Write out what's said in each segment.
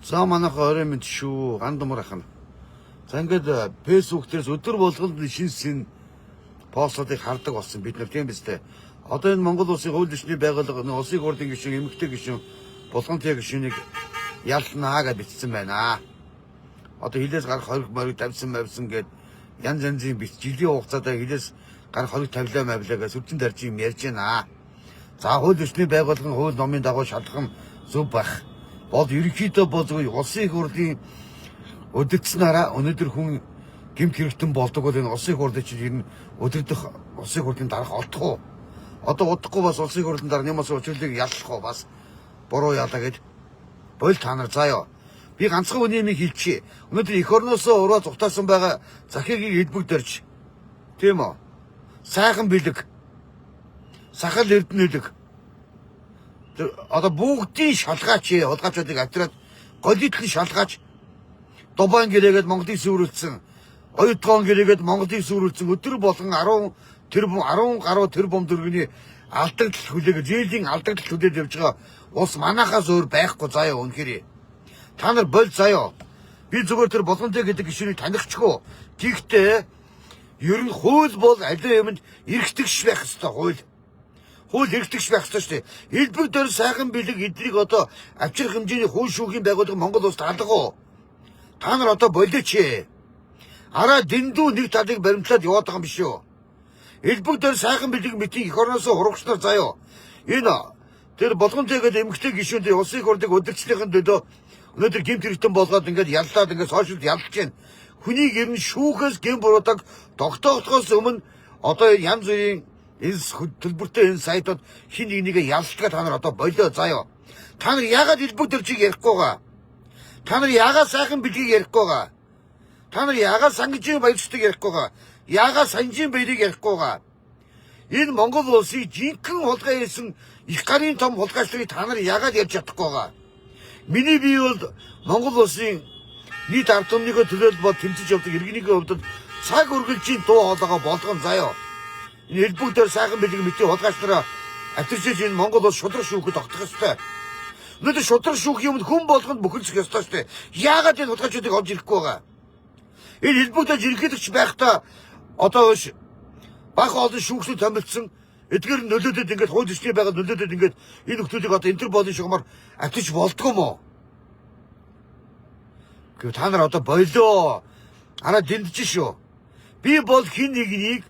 За манайха орой мэнд шүү. Гандамар ахна. За ингээд Facebook дээрс өдөр болгонд шин шин постуудыг хардаг болсон бид нар, тийм биз дээ. Одоо энэ Монгол улсын хууль эрхний байгууллага улсын хурлын гишүүн, эмэгтэй гишүүн Булгантыг гишүүнийг ялнаа гэж бичсэн байна. Одоо хилээс гарах хориг мориг тавьсан мавьсан гэд янз янзын бич жилийн хугацаатай хилээс гарах хориг тавилаа мавлаа гэж сүрдэн дарж юм ярьж байна. За хууль эрхний байгууллагын хууль номын дагуу шалгах нь зөв байх. Бол ерөнхийдөө бол зөв улсын их хурлын удирдсанараа өнөөдөр хүн гэмт хэрэгтэн болдог бол энэ улсын хурлыг чинь ер нь удирдах улсын хурлын дарга олдох уу? Одоо удахгүй бас улсын хурлын дарга Нямаас учирлыг яллах уу, бас буруу ялаа гэж боль та нар заяа. Би ганцхан үний юм хэлчихье. Өнөөдөр эх орноосоо ураа зугтаасан байгаа Захигийн элбэг дөрж. Тийм үү? Сайхан бэлэг. Сахал эрдэнэ хэлэг. Одоо бүгдийн шалгаач, хулгайчуудыг авчираад голитлын шалгаач Дубайн гэрээгээд Монголыг сүрүүлсэн. Оюутгоон гэрээгээд Монголыг сүрүүлсэн. Өдөр болгон 10 тэрбум 10 гаруй тэрбум төгрөгийн алдагдал хүлээгээд, зээлийн алдагдал хүлээд явж байгаа улс манахаас өөр байхгүй заяа үнэхээр. Та нар боль заяа. Би зүгээр тэр Булгантай гэдэг гишүүнийг танихгүй. Гэхдээ ер нь хууль бол аливаа юмд эрхтгш байх ёстой хууль. Хууль эрхтгш байх ёстой шүү дээ. Элбэг дээр сайхан бэлэг эдрийг одоо авчрах хэмжээний хууль шүүхийн байгууллага Монгол улсад алга уу? Та нар одоо болооч. Араа дэндүү нэг талыг баримтлаад яваад байгаа юм биш үү? Элбэг дээр сайхан бэлэг мэтийн эх орноосоо хурагч нар заяо. Энэ тэр Булгантай гэдэг эмэгтэй гишүүн тэр улсын хурлыг удирдлагын төлөө өнөөдөр гэмт хэрэгтэн болгоод ингээд яллаад ингээд сошиалд ялж байна. Хүнийг ер нь шүүхээс гэм буруудаг тогтоохоос өмнө одоо янз бүрийн энэ төлбөртэй энэ сайтууд хин нэг нэгэ яллтгаа та нар одоо болоо заяо. Та нар яагаад элбэг дөржийг ярихгүй байгаа? Та нар яагаад сайхан бэлгийг ярихгүй байгаа? Та нар яагаад сангижийн баярчдыг ярихгүй байгаа? Яагаад санжийн баярыг ярихгүй байгаа? Энэ Монгол улсыг жинхэнэ хулгай хийсэн их гарын том хулгайчлалыг та нар яагаад ярьж чадахгүй байгаа? Миний бие бол Монгол улсын нийт ард түмнийхөө төлөөлөл бол тэмцэж явдаг иргэнийхээ хувьд цаг үргэлжийн дуу хоолойгоо болгон заяо. Энэ элбэг дээр сайхан бэлэг мэтийн хулгайчлалаа авчирч энэ Монгол улс шудраг шүүхэд тогтох ёстой. Өнөөдөр шудраг шүүхийн өмнө хүн болгонд бөхөлцөх ёстой шүү дээ. Яагаад энэ хулгайчдыг олж ирэхгүй байгаа? Энэ элбэг дээр жиргээдэгч байхдаа одоо биш бага олон шүүгчнүүд томилдсон эдгээр нөлөөдөд ингээд хууль эрхний байгаль нөлөөдөд ингээд энэ нөхдүүдийг одоо Интерполын шугамар авчирч болдгоо юм уу? Гэв та нар одоо болоо. Араа дэмдэж шүү. Би бол хин нэгнийг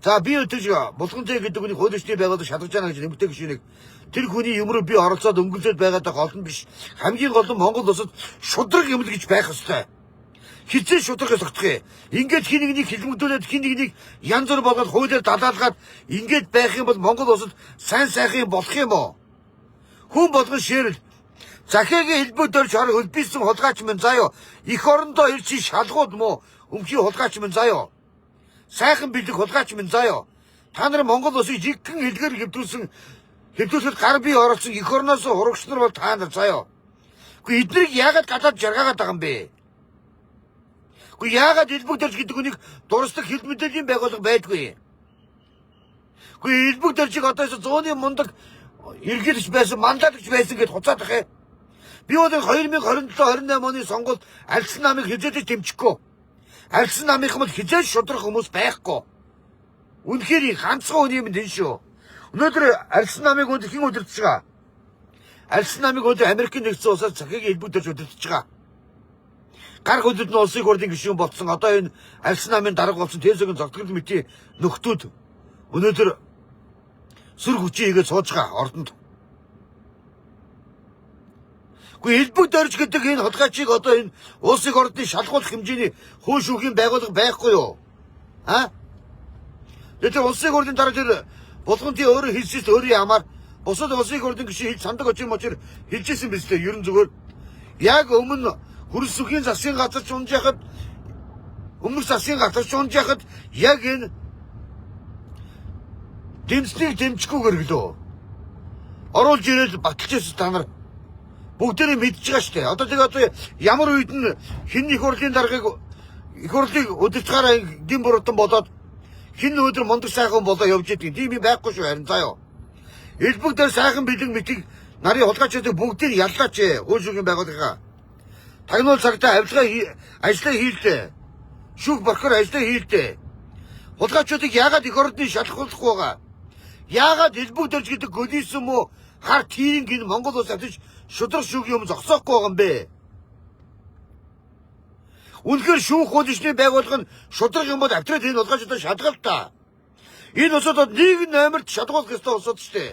за би өтөж Булгантай гэдэг хүний хууль эрхний байгууллага шалгаж байгаа гэж нэмэгтэй гишүүнийг тэр хүний юм руу би оролцоод өнгөлзөд байгаадаа гол нь биш. Хамгийн гол нь Монгол улсад шудраг юм л гэж байх ёстой. Хизээ шудраг зогтох юм. Ингээд хин нэгнийг хилмигдүүлээд хин нэгнийг янз бүр болгоод хуулиар далаалгаад ингээд байх юм бол Монгол улсад сайн сайхан болох юм уу? Хүн болгон шээрэл. Захиагийн хэлбэг дөрж хор хөлбийсэн хулгайч минь заяо. Эх орондоо ирж шалгууд мó өмхий хулгайч минь заяо. Сайхан бэлэг хулгайч минь заяо. Та нар Монгол улсыг жигхэн хэлгээр хэвдүүлсэн хэвдүүлэхэд гар бие оролцсон эх орноос хурагч нар бол та нар заяо. Гэхдээ эднийг яагаад гадаад жаргаагаад байгаа юм бэ? Гэхдээ яагаад элбэг дөрж гэдэг үнийг дурсдаг хэл мэдээллийн байгууллага байдгүй. Гэхдээ элбэг дөржийг одоо зууны мундаг эргэлж байсан, мандатч байсан гэд хуцаадах юм. Би бол 2027 28 оны сонгуульд альсан намыг хизээж дэмжихгүй. Альсан намынх бол хизээж шудрах хүмүүс байхгүй. Үнэхээр ганцхан үний юм энэ шүү. Өнөөдөр альсан намыг өнөөдөр хэн удирдах байгаа? Альсан намыг өнөөдөр Америкийн нэгдсэн улсаас Захиагийн элбэг дөрж удирдах байгаа. Гар хөдөд нь улсын хурлын гишүүн болсон. Одоо энэ альсан намын дарга болсон Тэзэгийн зогтгол мэтийн нөхдүүд өнөөдөр сүр хүчээ хийгээд сууж байгаа ордонд. Гэхдээ элбэг дөрж гэдэг энэ хулгайчийг одоо энэ улсын ордны шалгуулах хэмжээний хууль шүүхийн байгууллага байхгүй юу? А? Тэгэхээр улсын хурлын дараа тэр Булгантын өөрөө хэлсээс өөрийн ямар бусад улсын хурлын гишүүн хэл сандаг очир мочир хэлжсэн биз дээ. Ерөн зүгээр яг өмнө хөрс сүхийн засгийн газар ч унж яхад өмнөх засгийн газар ч унж яхад яг энэ дэмжлэг дэмжихгүй гэргэлөө. Оруулж ирээд баталж ирсэн та нар бүгдээрээ мэдж байгаа шүү дээ. Одоо тэгээ одоо ямар үед нь хэн их хурлын даргаыг их хурлыг удирдахаараа гэм буруудан болоод хэн өдөр мундаг сайхан болоо явж идэг. Тийм юм байхгүй шүү харин заяо. Элбэг дээр сайхан бэлэг мэтийг нарын хулгайчдыг бүгдийг яллаач. Хууль шүүхийн байгууллагаа. Тагнуул цагтаа авилгаа ажлаа хийлдэ. Шүүх борхор ажлаа хийлдэ. Хулгайчуудыг яагаад эх орны шалгуулахгүй байгаа? Яагаад элбэг дөрж гэдэг гөлийсөн мө хар тийринг энэ Монгол улс авчиж шудраг шүүхийн юм зогсоохгүй байгаа юм бэ? Үнэхээр шүүх хууличны байгууллага нь шудраг юм бол авчираад энэ хулгайчуудаа шалгал та. Энэ улсууд нэг номерт шалгуулах ёстой улсууд шүү дээ.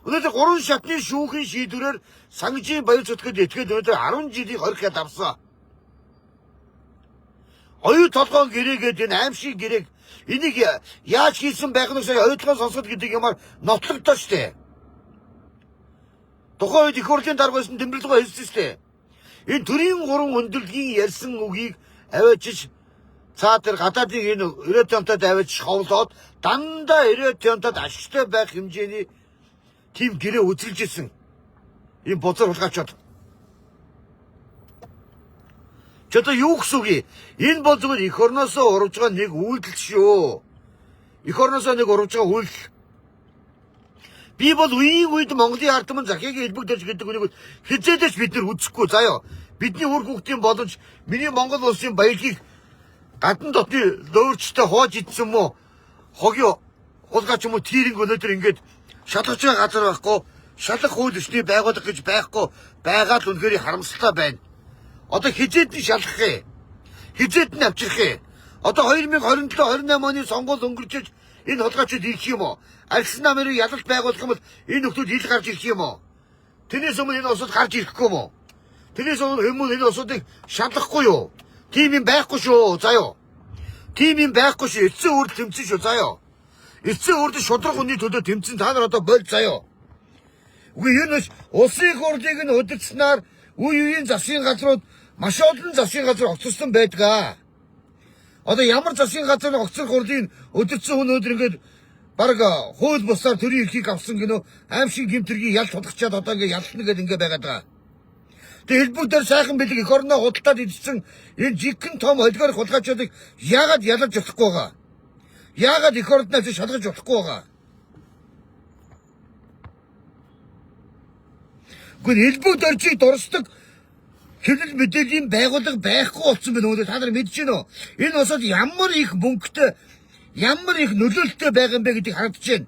Өнөөдөр 3 шатны шүүхийн шийдвэрээр сангижийн баяр зүтгэд этгээд өнөөдөр 10 жилийн хорих яд авсан. Оюу толгоон гэрээгээд энэ аимшиг гэрээг энийг яаж хийсэн байх нь сая оюутлогоо сонсоход гэдэг юмар нотлогдоо штэ. Тухайн үед их хурлын дарга байсан Тэмдэглэгээ хэлсэн штэ. Энэ төрийн гурван өндөрлөгийн ярьсан үгийг аваачиж цаа тэр гадаадын энэ 90 тонтод аваачиж ховлоод дандаа 90 тонтод ашигтай байх хэмжээний тийм гэрээ үзэлж исэн. Энэ бузар хулгайчууд. Ч одоо юу гэсэн үг юм? Энэ бол зүгээр эх орноосоо урвж байгаа нэг үйлдэл шүү. Эх орноосоо нэг урвж байгаа үйлдэл. Би бол үеийн үед Монголын ард түмэн захиагийн элбэг дэрж гэдэг үнийг хизээдэж бид нар үзэхгүй заяа. Бидний үр хүүхдийн боломж миний Монгол улсын баялагийг гадна дотны лөөрчтэй хоож идсэн мó хогийн хулгайч юм уу тийринг өнөөдөр ингээд шалгаж байгаа газар байхгүй, шалах хууль ёсны байгууллага гэж байхгүй байгаа л үнэхээр харамсалтай байна. Одоо хизээд нь шалгах юм. Хизээд нь авчрах юм. Одоо 2027 28 оны сонгуул өнгөрчөж энэ хулгайчууд ирэх юм уу? Арьсан намыг ялалт байгуулах юм бол энэ нөхдүүд ил гарч ирэх юм уу? Тэрнээс өмнө энэ улсад гарч ирэхгүй юм уу? Тэрнээс өмнө энэ улсуудыг шалгахгүй юу? Тийм юм байхгүй шүү. За юу. Тийм юм байхгүй шүү. Эцсийн үрд тэмцэн шүү. За юу. Эцсийн үрд шудраг үнний төлөө тэмцэн та нар одоо боль за юу. Үгүй энэ улсын хурлыг нь удирдсанаар үе үеийн засгийн газрууд маш олон засгийн газар огцорсон байдаг. Одоо ямар засгийн газар нь огцор хурлыг удирдсан хүн өнөөдөр ингээд баг хууль бусаар төрийн эрхийг авсан гинөө аимшиг гэмтэргийг ялт худагчаад одоо ингээд яллна гэдэг ингээд байгаад байгаа. Тэгээ хэлбэг дээр сайхан бэлэг эх орноо худалдаад идсэн энэ жигхэн том олигарх хулгайчуудыг яагаад ялаж болохгүй байгаа? Яагаад эх орноо шалгаж болохгүй байгаа? Гэхдээ элбэг дөржийг дурсдаг хэвлэл мэдээллийн байгууллага байхгүй болсон байна. Өнөөдөр та нар мэдэж байна уу? Энэ улсад ямар их мөнгөтэй, ямар их нөлөөлөлттэй байгаа юм бэ гэдгийг харагдаж байна.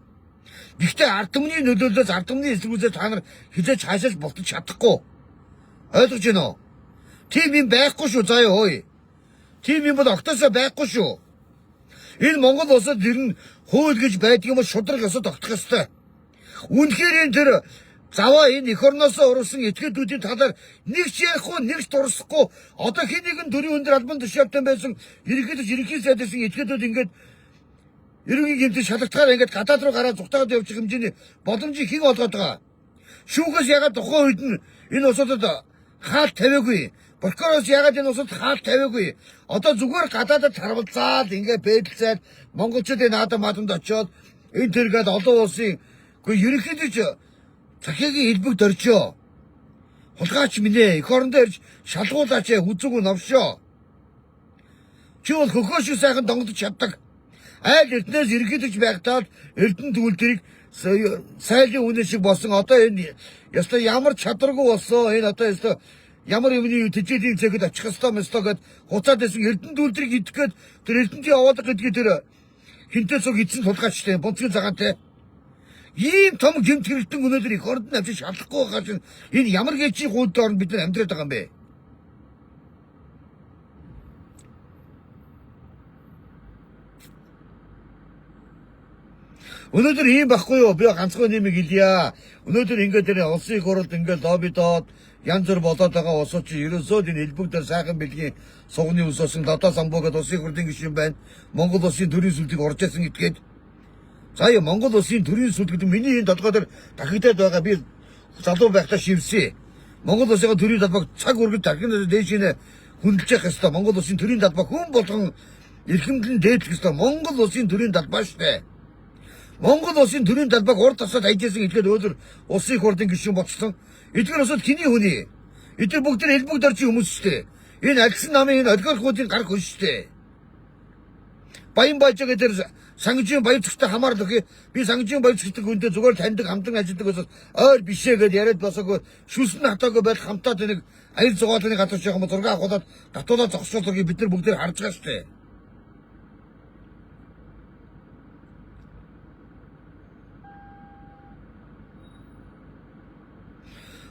Гэхдээ ард түмний нөлөөллөөс ард түмний эсрэгүүцээ та нар хизээж хаашаач болтож чадахгүй. Ойлгож байна уу? Тийм юм байхгүй шүү заяа хөөе. Тийм юм бол огтосоо байхгүй шүү. Энэ Монгол улсад ер нь хууль гэж байдаг юм бол шудраг ёсод тогтох ёстой. Үнэхээр энэ тэр заваа энэ эх орноосоо урвсан этгээдүүдийн талаар нэг ч ярихгүй, нэг ч дурсахгүй одоо хэн нэгэн төрийн өндөр албан тушаалтай байсан ерөнхийдөө ерөнхий сайд байсан этгээдүүд ингээд ерөнхий гэмтэл шалгалтгаар ингээд гадаад руу гараад зугтаагаад явчих хэмжээний боломжийг хэн олгоод байгаа? Шүүхээс ягаад тухайн үед нь энэ улсуудад хаалт тавиагүй? Прокуроос ягаад энэ улсад хаалт тавиагүй? Одоо зүгээр гадаадад тарвалзаад ингээд бэдэлцээд монголчуудын наадам маадамд очиод энэ төргээд олон улсын үгүй ерөнхийдөө ч захиагийн элбэг доржоо. Хулгайч минь ээ эх орондоо ирж шалгуулаач ээ хүзүүг новшоо. Чи бол хөхөө шиг сайхан донгодож чаддаг. Айл эрдэнээс ерөнхийдөгч байхдаа эрдэнэ төгөлдрийг сайлын үнэ шиг болсон. Одоо энэ ёстой ямар чадваргүй болсон. Энэ одоо ёстой ямар юмны тэжээлийн цэхэд очих ёстой мэстой гэд хуцаад байсан эрдэнэ төгөлдрийг идэх гээд тэр эрдэнтийн овоолго гэдгийг тэр хинтээ цуг эзэн тулгаач тэ бунцгийн цагаантай. Ийм том гэмт хэрэгтэн өнөөдөр эх оронд нь авчиж шалахгүй байгаа чинь энэ ямар гэжийн хууль доор бид нар амьдраад байгаа юм бэ? Өнөөдөр ийм байхгүй юу? Би ганцхан нэмийг хэлье. Өнөөдөр ингээд тэр улсын их хурлд ингээд лоббидоод янз бүр болоод байгаа улсууд чи ерөөсөө энэ элбэг дээр сайхан бэлгийн сугны ус болсон Лодоо самбуу гэдэг улсын их хурлын гишүүн байна. Монгол улсын төрийн сүлдийг урж ясан гэдгээд. За яа Монгол улсын төрийн сүлд гэдэг миний энэ толгой дээр дахигдаад байгаа би залуу байхдаа шивсэн. Монгол улсын төрийн талбайг цаг үргэлж дахин дээш нэ хөндлөж явах ёстой. Монгол улсын төрийн талбай хүн болгон эрхэмлэн дээдлэх ёстой. Монгол улсын төрийн талбай шүү дээ. Монгол улсын төрийн талбайг урд тасаад хайжсэн этгээд өөдөр улсын их хурлын гишүүн болчихсон. Эдгээр улсууд хэний хүний? Эдгээр бүгд тэр элбэг доржийн хүмүүс шүү дээ. Энэ альсан намын энэ олигархуудын гар хөл шүү дээ. Баян баяжгаа тэр Сангижийн баяр зэгтээ хамаарлах. Би сангижийн баяр зэгтэг хүнтэй зүгээр таньдаг хамтан ажилладаг байсан ойр бишээ гэдээ яриад босоогүй шүлсэн хатаагүй байдал хамтаад нэг аяр зугаалгын газар шиг юм зураг авахудаад татуулаад зогсоолоог бид нар бүгдээр харж байгаа шүү дээ.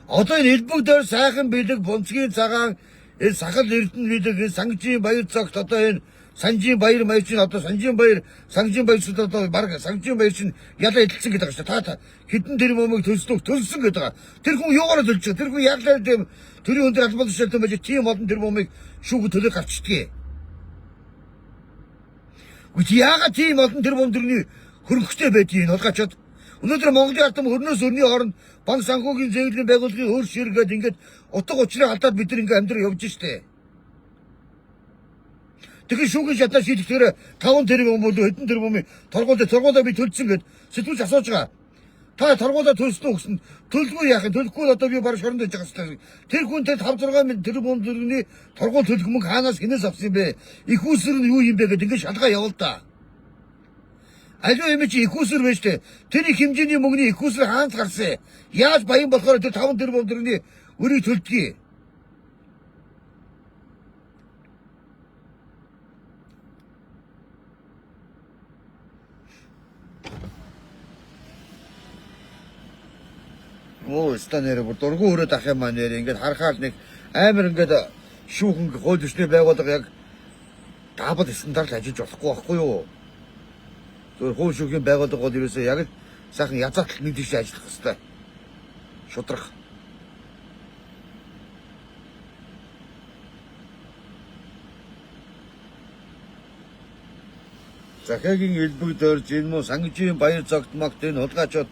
Одоо энэ элбэг дээр сайхан бэлэг, бунцгийн цагаан, энэ сахал эрдэнэ бэлэг, энэ сангижийн баяр цогт одоо энэ санжийн баяр маяр чинь одоо санжийн баяр, сангижийн баяр чинь одоо баг сангижийн баяр чинь ялаа эдэлсэн гэдэг байгаа шүү дээ. Та хэдэн тэрбумыг төлснө төлсөн гэдэг байгаа. Тэр хүн юугаар төлж байгаа? Тэр хүн яглаа тийм төрийн өндөр албан тушаалтай байж тийм олон тэрбумыг шүүх төлөөр гарчдгийг. Үгүй яагаад тийм олон тэрбум төгрөгийн хөрөнгөтэй байдгийг хулгайчаад өнөөдөр Монголын ард түмэн өрнөөс өрний хооронд банк санхүүгийн зээлийн байгууллагын өөр ширгээд ингээд утга учирыг алдаад бид нар ингээд амьдрал явж штэ. Тэгэхээр шүүхийн шатаа шийдэхээр 5 тэрбум болов хэдэн тэрбумын торгуулаа би төлсөн гэд сэтгүүлч асууж байгаа. Та торгуулаа төлсөн үү гэсэн төлгүй яах юм, төлөхгүй л одоо би бараг шоронд байж байгаа хэвээр. Тэр хүн тэр 5 6 мянган тэрбум төгрөгийн торгуул төлөх мөнгө хаанаас хинээс авсан юм бэ? Их усэр нь юу юм бэ гэд ингээд шалгаа явуул та. Аливаа юм чи их усэр байж тээ. Тэр их хэмжээний мөнгөний их усэр хаанаас гарсан юм? Яаж баян болохоор тэр 5 тэрбум төгрөгийн өрийг төлдгийг? Оо, ста нэрэ бүр дургу өрөөд ах юм аа нэрэ ингээд харахаар нэг амар ингээд шүүхэн хууль эрхний байгууллага яг double стандарт ажиллаж болохгүй байхгүй юу? Зөвхөн хууль шүүхийн байгууллага бол ерөөсөө яг л сайхан язаатал нэг тийш ажиллах хэвээр. Шудрах. Захиагийн элбэг дөрж энэ муу сангижийн баяр зогт магт энэ хулгайчууд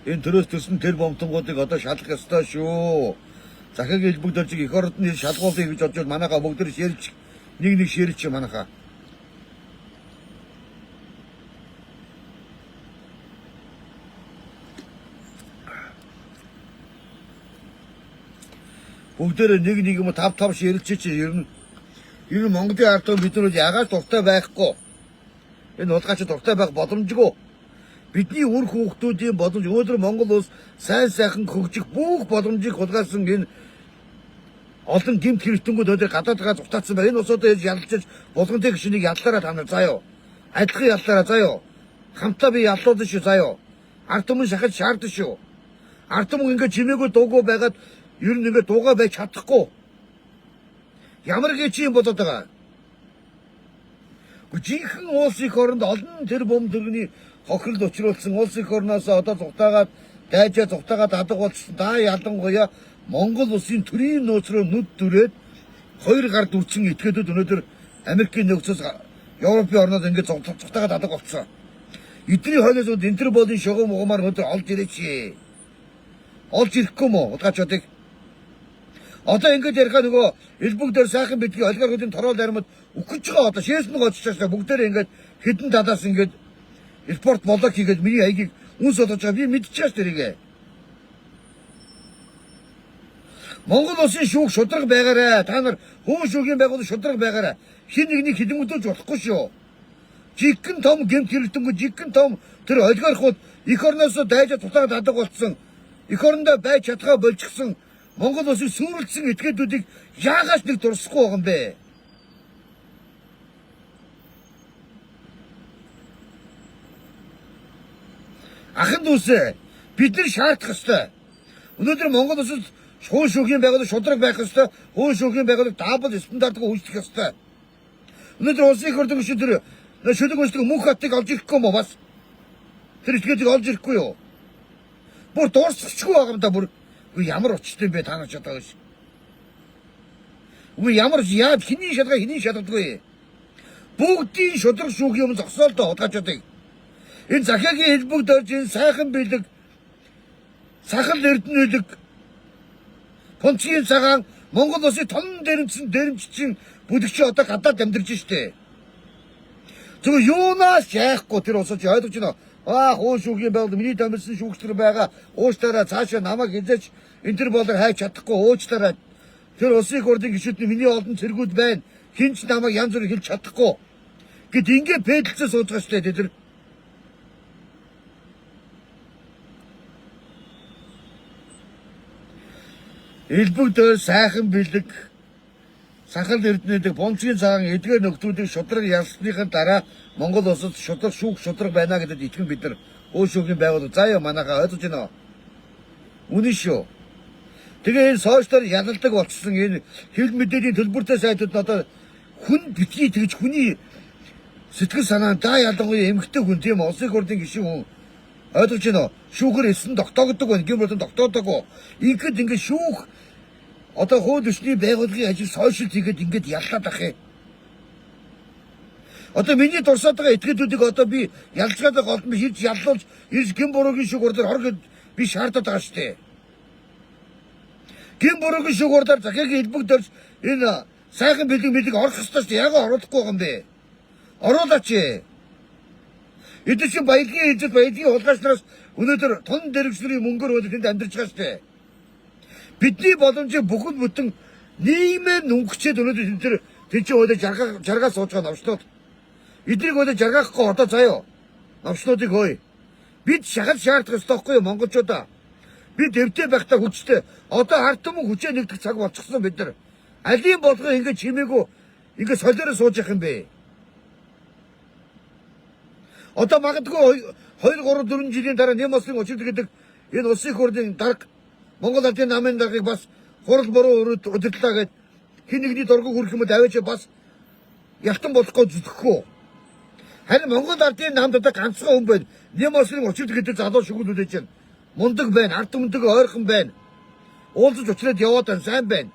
энэ төрөөс төрсөн тэр бомтонгуудыг одоо шалгах ёстой шүү. Захиагийн элбэг дөржийг эх оронд нь шалгуулъя гэж бодож манайхаа бүгд тэр ширж нэг нэг ширж манайхаа. Бүгдээрээ нэг нэг юм тав тав ширэлж чи ер нь Монголын ард түмэн бид нар ягаад дуртай байхгүй. Энэ хулгайч дуртай байх боломжгүй. Бидний үр хүүхдүүдийн боломж өнөөдөр Монгол улс сайн сайхан хөгжих бүх боломжийг хулгайлсан энэ олон гэмт хэрэгтэнгүүд өнөөдөр гадаадгаа зутаацсан байна. Энэ улсуудаа яаж ялж булгантай гишүүнийг яллаараа та нар заа юу. Адилхан яллаараа заа юу. Хамтаа би яллуулна шүү заа юу. Ард түмэн шахаж шаардсан шүү. Ард түмэн ингээд чимээгүй дуугүй байгаад ер нь ингээд дуугаа байж чадахгүй. Ямар гэж юм бодоод байгаа. Жинхэнэ улс их оронд олон тэрбум төгрөгийн хохиролд учруулсан улс их орноос одоо зугтаагаад дайжаа зугтаагаад алга болсон. Та ялангуяа Монгол улсын төрийн нууц руу нүд дүрээд хоёр гар дүрсэн этгээдүүд өнөөдөр Америкийн нэгдсэн Европын орнууд ингээд зугтаагаад алга болсон. Эдний хойноос Интерполын шугам угмаар өнөөдөр олж ирээч. Олж ирэхгүй мó хулгайчуудыг. Одоо ингэж яриха нөгөө элбэг дээр сайхан бидгийг олигархуудын тороол армид үхэж байгаа одоо шээс нь гоцчихсан бүгдээрээ ингээд хідэн талаас ингээд репорт болоо хийгээд миний хаягийг үнс болгож байгаа би мэдчихээс тэрийг. Монгол улсын шүүх шудраг байгаарэ. Та нар хүн шүүхийн байгууллага шудраг байгаарэ. Хин нэгнийг хилэнгүүтүүлж болохгүй шүү. Жиггэн том гэмт хэрэгтэнгүй жиггэн том тэр олигархууд эх орноос дайжаа тутаад алга болсон. Эх орондоо байж чадхаа болчихсон Монгол улсыг сүрэлдсэн этгээдүүдийг яагаас нэг дурсахгүй байгаа юм бэ? Ахын дүүсээ бид нар шаардах ёстой. Өнөөдөр Монгол улсад хууль шүүхийн байгууллага шудраг байх ёстой. Хууль шүүхийн байгууллага double стандартыг үйлчлэх ёстой. Өнөөдөр улсын их хурлын гишүүн тэр шүлэг уншдаг мөнх хаттыг олж ирэхгүй юм уу бас? Тэр этгээдийг олж ирэхгүй юу? Бүр дуурсчихгүй байгаа юм да бүр. Үгүй ямар учиртай юм бэ та нар ч одоо гэж. Үгүй ямар яаж хэний шалгаа хэний шалгадгүй. Бүгдийн шудраг шүүхийн өмнө зогсоолдоо хулгайчуудыг. Энэ захиагийн хэлбэг дөрж энэ сайхан бэлэг сахал эрдэнэ бэлэг Пунцгийн цагаан Монгол улсын том дэрэмцэн дэрэмччин бүлэгч одоо гадаад амьдарч штэ. Зөв юунаас яахгүй тэр улсууд ойлгож байна. Аа хуу шүүхийн байгууллага миний дамжсан шүүгчдэр байгаа. Уучлаарай цаашаа намайг хизээч Интерполоор хайж чадахгүй уучлаарай. Тэр улсын их хурлын гишүүд нь миний олон цэргүүд байна. Хэн ч намайг янз бүр хэлж чадахгүй. Гэт ингээ пэдэлцээ сууж байгаа штэ тэд нар. Элбэг дээр сайхан бэлэг сахал эрдэнэдэг бонцгийн цагаан эдгээр нөхдүүдийг шудраг ялсныхын дараа Монгол улсад шудраг шүүх шудраг байна гэдэгт итгэн бид нар хууль шүүхийн байгууллага заа яа манайхаа ойлгож байна уу? Үнэн шүү. Тэгээ энэ сошиалар ялалдаг болчихсон энэ хэвлэл мэдээллийн төлбөртэй сайтууд нь одоо хүн битгий тэгж хүний сэтгэл санаа даа ялангуяа эмэгтэй хүн тийм улсын хурлын гишүүн хүн ойлгож байна уу? Шүүхэр эсэн тогтоогддог байна. Гэм болон тогтоодог. Ингээд ингээд шүүх одоо хууль эрхний байгууллагын ажил сошиал хийгээд ингээд яллаад ах юм. Одоо миний дурсаад байгаа этгээдүүдийг одоо би ялж байгаа гол нь ирж яллуулж ирж гэм буруугийн шүүх хурлаар хор гэд би шаардаад байгаа шүү дээ. Гэм буруугийн шүүх хурлаар захиагийн элбэг дөрж энэ сайхан бэлэг мэлэг орох ёстой шүү дээ. Яагаад оруулахгүй байгаа юм бэ? Оруулаач. Эдгээр чинь баялагын ижил баялагын хулгайч нараас өнөөдөр тун дэрэгч нарын мөнгөөр өнөөдөр тэнд амьдарч байгаа шүү дээ. Бидний боломжийг бүхэн бүтэн нийгмээр нүнгчээд өнөөдөр тэнд тэр тэнд чинь өөдөө жаргаа жаргаа сууж байгаа новшнууд. Эднийг өөдөө жаргаахгүй одоо заяо. Новшнуудыг хөөе. Бид шахал шаардах ёстой байхгүй юу монголчуудаа. Бид эвтэй байхдаа хүчтэй. Одоо ард түмэн хүчээ нэгдэх цаг болчихсон бид нар. Алийн болгон ингэ чимээгүй ингэ солиороо сууж явах юм бэ? Одоо магадгүй 2 3 4 жилийн дараа нэм ослын учирд гэдэг энэ улсын хурлын дарга Монгол Ардын намын даргыг бас хурал буруу удирдлаа гэд хин нэгний дургу хүрэх юм бол аваач бас ялтан болохгүй зүтгэхгүй. Харин Монгол Ардын намд одоо ганцхан хүн байна. Нэм ослын учирд гэдэг залуу шүгүүлүүлж байна. Мундаг байна, ард түмэнтэйг ойрхон байна. Уулзаж учраад яваад байна, сайн байна.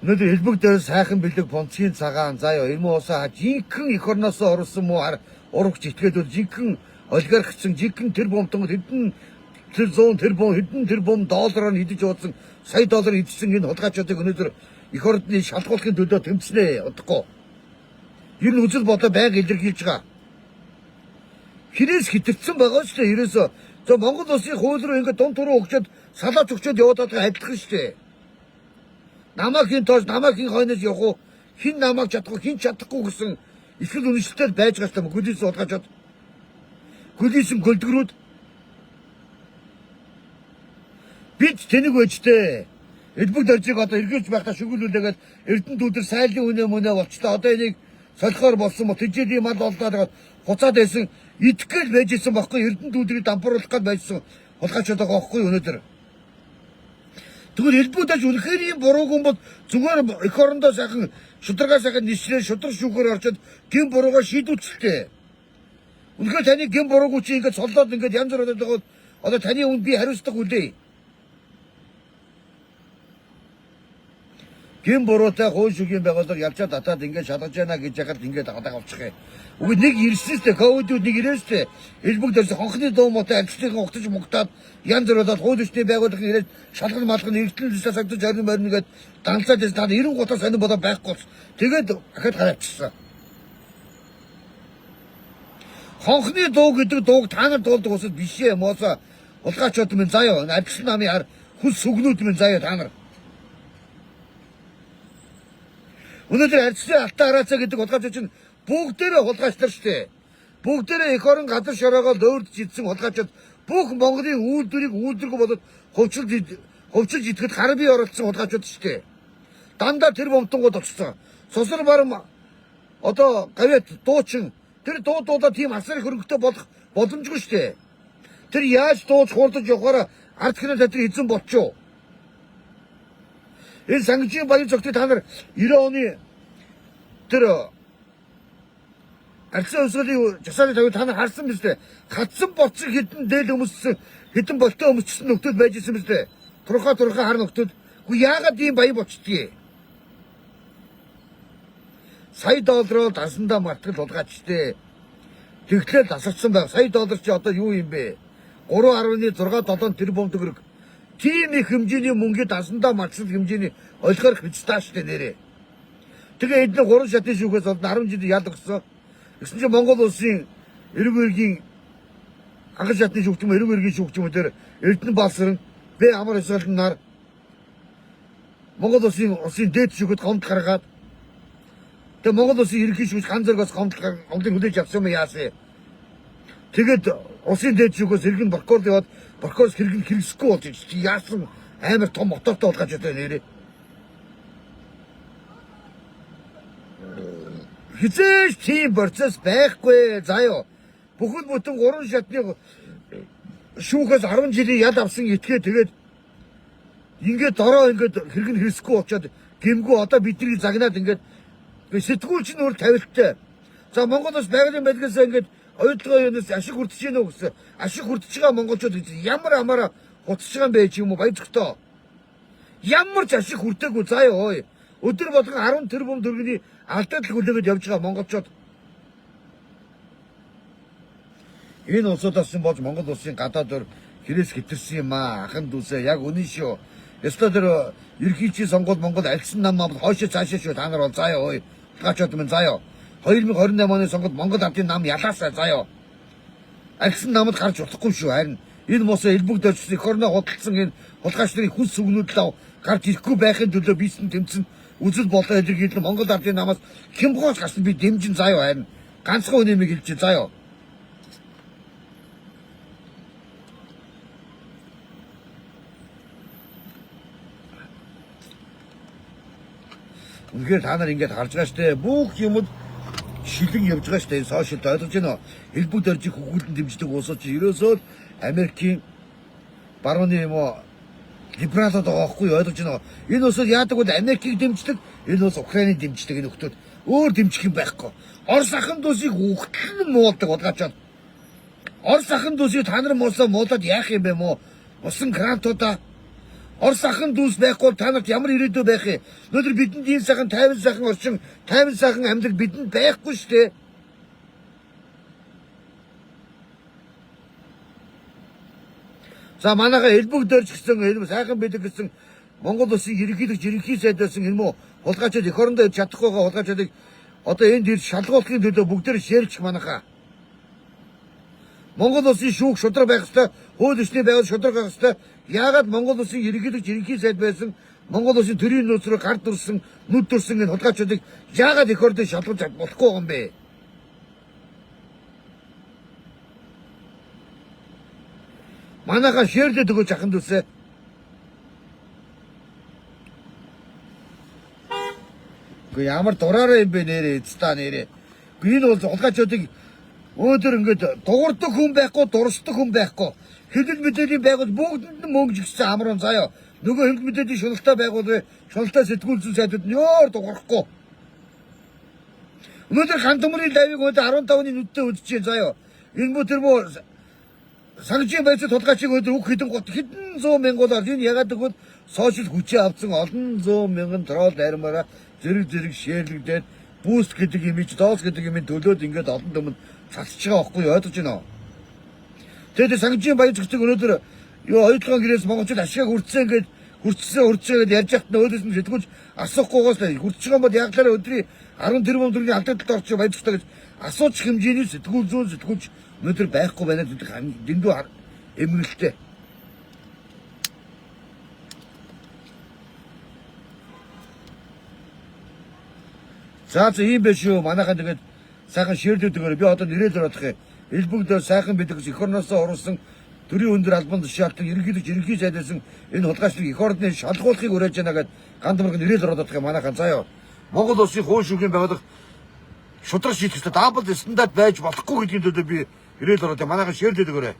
Өнөөдөр элбэг дээр сайхан бэлэг бонцгийн цагаан заяа эрмүү усаа жинхэнэ эх орноосоо оруулсан муу урагч этгээдүүд жинхэнэ олигархчин жинхэнэ тэр бомтон хэдэн тэр 100 тэрбум хэдэн тэрбум доллараар идэж уусан сая доллар идсэн энэ хулгайчдыг өнөөдөр эх орны шалгуулахын төлөө тэмцнэ удахгүй. Ер нь үзэл бодоо байнга илэрхийлж байгаа. Хэрээс хитэрсэн байгаа шүү дээ. Ерөөсөө за Монгол улсын хууль руу ингээд дун туруу өгчөөд салаач өгчөөд яваад байгаа адилхан шүү дээ. Намайг хин тоож намайг хин хойноос явах уу? Хин намайг чадахгүй хин чадахгүй гэсэн ихэл үнэшлэлтэй байж байгаа юм. Гөлийс хулгайчууд. Гөлийсэн гөлдгөрүүд бид тэнэг байжтэй. Элбэг дөржийг одоо эргүүлж байхдаа шүгүүлүүлээгээд Эрдэнэ дүүдэр сайлын үнэ мөнэ болчлоо. Одоо энийг солихоор болсон мо тэжээлийн мал боллоо тэгээд хуцаад байсан идэх гээл байж исэн баггүй Эрдэнэ дүүдрийг дампууруулах гээд байжсан хулгайчууд байгаа байхгүй өнөөдөр. Тэгвэл элбэг дөрж үнэхээр ийм буруугүй бол зүгээр эх орондоо сайхан шударгаа сайхан нислээ шудар шүүхээр орчод гэм буруугаа шийдвүцэлтэй. Үнэхээр таны гэм буруугүй чи ингээд цоллоод ингээд янз бүр болоод байгаа одоо таны өмнө би хариуцлага хүлээе. Гэм буруутай хууль шүүхийн байгууллага ялчаа татаад ингээд шалгаж яана гэж яхад ингээд агадаг олчих юм. Үгүй нэг ирсэн сте ковидууд нэг ирсэн сте. Элбэг дээрс хонхны дуу муутай ажилтныхан угтаж мугтаад янз бүр болоод хууль эрхний байгууллага ирээд шалган малган эргэлтэн лисаа сагдаж орно морно гээд данлаад байсан. Та 93 сонин болоо байхгүй болсон. Тэгээд ахад гараачсан. Хонхны дуу гэдэг дууг та нар дуулдаг усад биш ээ моосо хулгайчууд минь заяа ажилтны намын хар хүс сүгнүүд минь заяа та нар. Өнөөдөр арчны алтан хараацаа гэдэг хулгайч чинь бүгдээрээ хулгайч нар шүү дээ. Бүгдээрээ эх орон газар шороогоо лөөрдөж идсэн хулгайчид бүх Монголын үйлдвэрийг үйлдвэргүй болоод хувьчилж идэхэд хар бие оролцсон хулгайчууд шүү дээ. Дандаа тэр бомтонгууд очсон. Сусар барам одоо гавьяат дуучин тэр дуу дуулаад тийм асар их хөрөнгөтэй болох боломжгүй шүү дээ. Тэр яаж дууж хурдаж явахаараа ард хэнэ тэдрийг эзэн болчихоо. Энэ сангижийн баян цогтыг та нар 90 оны тэр арчсан өмсгөлийн жагсаалын тавыг та нар харсан биз дээ. Хатсан боцсон хэдэн дээл өмссөн хэдэн болтой өмссөн нөхдүүд байж исэн биз дээ. Турхаа турхаа хар нөхдүүд. Үгүй яагаад ийм баян болчдгийг? Сая доллараар дансандаа мартал хулгайчтэй. Тэгтлээ тасарсан байх. Сая доллар чи одоо юу юм бэ? 3.6 7 тэрбум төгрөг. Тийм их хэмжээний мөнгийг дансандаа мартсан хэмжээний олигарх бичтаа штэ нэрээ. Тэгээ эдний 3 шатын шүүхээс бол 10 жил ял өгсөн. Тэгсэн чинь Монгол улсын эрг эргийн анхан шатны шүүгч юм эрг эргийн шүүгч юм дээр Эрдэнэ Балсаран Б амар ёсоолон нар Монгол улсын дээд шүүхэд гомдол гаргаад тэгээ Монгол улсын ерөнхий шүүгч Ганзөргөөс гомдол гомдлыг хүлээж авсан юм яасан. Тэгээд улсын дээд шүүхээс хэрэг нь прокурор яваад прокуророос хэрэг нь хэрэгсэхгүй болж яасан амар том мотортой болгож одоо нэрээ. Хизээш тийм процесс байхгүй заа юу. Бүхэл бүтэн 3 шатны шүүхээс 10 жилийн ял авсан этгээ тэгээд ингээд дороо ингээд хэрэг нь хэрэгсэхгүй болчоод гэмгүй одоо бидний загнаад ингээд сэтгүүлч нь өөр тавилттай. За Монгол улс байгалийн байлгаасаа ингээд оюутлогын юунаас ашиг хүртэж гинөө гэсэн. Ашиг хүртэж байгаа монголчууд гэж ямар амаараа хуцаж байгаа юм бэ ч юм уу баяр зөгтөө. Ямар ч ашиг хүртээгүй заа юу. Өдөр болгон 10 тэрбум төгрөгийн алдагдал хүлээгээд явж байгаа монголчууд. Энэ улсуудаас нь болж Монгол улсын гадаад өр хэрээс хэтэрсэн юм аа. Ахан дүүсээ яг үнэн шүү. Ёстой тэр ерөнхийлөгчийн сонгуул Монгол альсан нам нам хойшоо цаашаа шүү. Та нар бол заа юу. Хулгайчууд минь заа юу. 2028 оны сонгуульд Монгол ардын нам ялаасаа заа юу. Альсан намд гарч болохгүй шүү. Харин энэ мосоо элбэг дөржсөн эх орноо худалдсан энэ хулгайч нарын хүс сүгнүүд л гарч ирэхгүй байхын төлөө биесэн тэмцэн үзэл бодлоо илэрхийлэн Монгол ардын намаас хямгоос гарсан би дэмжин заа юу. Харин ганцхан үнэмийг хэлж заа юу. Үнэхээр та нар ингээд харж байгаа штэ. Бүх юмд шилэн явж байгаа штэ. Энэ сошиалд ойлгож байна уу? Элбэг дөржих хөгүүлэн дэмждэг улсууд чи ерөөсөө л Америкийн барууны юм уу либералууд байгаа байхгүй юу? Ойлгож байна уу? Энэ улсууд яадаг бол Америкийг дэмждэг, энэ улс Украиныг дэмждэг энэ хүмүүс өөр дэмжих юм байхгүй. Орос ахын дүүсийг үхтэл нь муулдаг хулгайчаад. Орос ахын дүүсийг та нар муулсаа муулаад яах юм бэ мó? Усан грантуудаа Орос ахын дүүс байхгүй бол та нарт ямар ирээдүй байх юм? Өнөөдөр бидэнд ийм сайхан 50 сайхан орчин, 50 сайхан амьдрал бидэнд байхгүй шүү дээ. За манайхаа элбэг дөрж гэсэн энэ сайхан бэлэг гэсэн Монгол улсын ерөнхийлөгч ерөнхий сайд байсан энэ мó хулгайчид эх орондоо ирж чадахгүй байгаа хулгайчдыг одоо энд ирж шалгуулахын төлөө бүгдээр шээрчих манайхаа. Монгол улсын шүүх шударга байх ёстой, хууль эрхний байгууллага шударга байх ёстой. Яагаад Монгол улсын ерөнхийлөгч ерөнхий сайд байсан Монгол улсын төрийн нөөц рүү гар дүрсэн, нүд дүрсэн энэ хулгайчдыг яагаад эх ордон шалгуулж болохгүй юм бэ? Манайхаа шеэрлээд өгөөч ахын дүүсээ. Үгүй ямар дураараа юм бэ нэрээ эцта нэрээ. Үгүй энэ бол хулгайчдыг өнөөдөр ингээд дуурдаг хүн байхгүй, дурсдаг хүн байхгүй. Хэвлэл мэдээллийн байгуул бүгдэнд нь мөнгө жигсэн амран заяа. Нөгөө хэвлэл мэдээллийн шуналтай байгуулгын шуналтай сэтгүүл зүйн сайдууд нь ёор дуурахгүй. Өнөөдөр Гандамрын лайвыг өнөөдөр 15-ны нүдтэй үзчихээ заяа. Энэ мө тэр мө сангижийн байцаа тулгайчийг өнөөдөр үг хэдэн гот хэдэн зуун мянгуулаар энэ ягаад гэвэл сошиал хүчээ авсан олон зуун мянган тролл армаараа зэрэг зэрэг шеэрлэгдээд boost гэдэг юм чи доос гэдэг юм төлөөд ингээд олон түмэнд цацж байгаа байхгүй юу ойлгож байна уу? Тэгээд сангижийн баяр зөгцөг өнөөдөр юу оюутлогын гэрээс монголчууд ашигыг хүртсэн ингээд хүртсэн гэдээ ярьж байхад нь өөдөөс нь сэтгүүлч асуухгүйгээс л хүртэж байгаа бол яг л өдрийн 10 тэрбум төгрөгийн алдагдлалд орчих баяр зөгцтэй гэж асууч хэмжээний сэтгүүл зүүн сэтгүүлч өнөөдөр байхгүй байна гэдэг дэндүү эмгэлтэй. За за ийм байх шүү. Манайхан тэгээд сайхан шеэрлээд өгөөрэй. Би одоо нэрэл орох юм. Элбэг дээр сайхан байдаг эх орноосоо оруулсан төрийн өндөр албан тушаалтан ерөнхийлөгч ерөнхий сайд байсан энэ хулгайчдыг эх орны шалгуулахыг уриалж байна гэд Гандамарг нэрэл ороод юм манайхан заа юу. Монгол улсын хууль шүүхийн байгууллага шударга шийдэх ёстой. Double стандарт байж болохгүй гэдгийн төлөө би нэрэл ороод манайхан share лээд өгөөрэй.